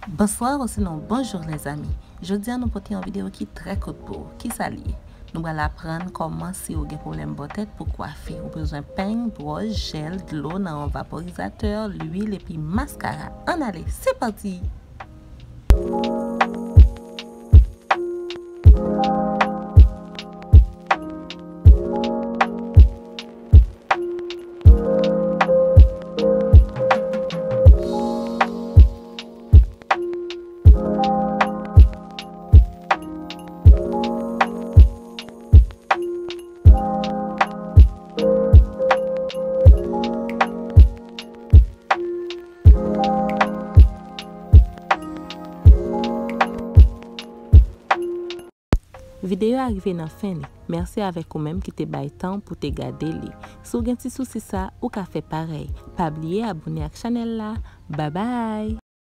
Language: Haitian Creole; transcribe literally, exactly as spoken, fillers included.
Bonsoir osinon bonjou lèzanmi. Jodi a nou pote yon videyo ki trè kout pou ou. Kisa l ye? Nou pral aprann kòman si ou gen pwoblèm bò tèt pou kwafe. Ou bezwen peny, bwòs, jèl, dlo nan yon vaporizatè, lwil epi maskara. Ann ale, se pati! Videyo a rive nan fen li. Mèsi avèk ou menm ki te bay tan pou te gade li. Si w gen ti sousi sa, ou ka fè parèy. Pa bliye abòne ak chanèl la. Babay!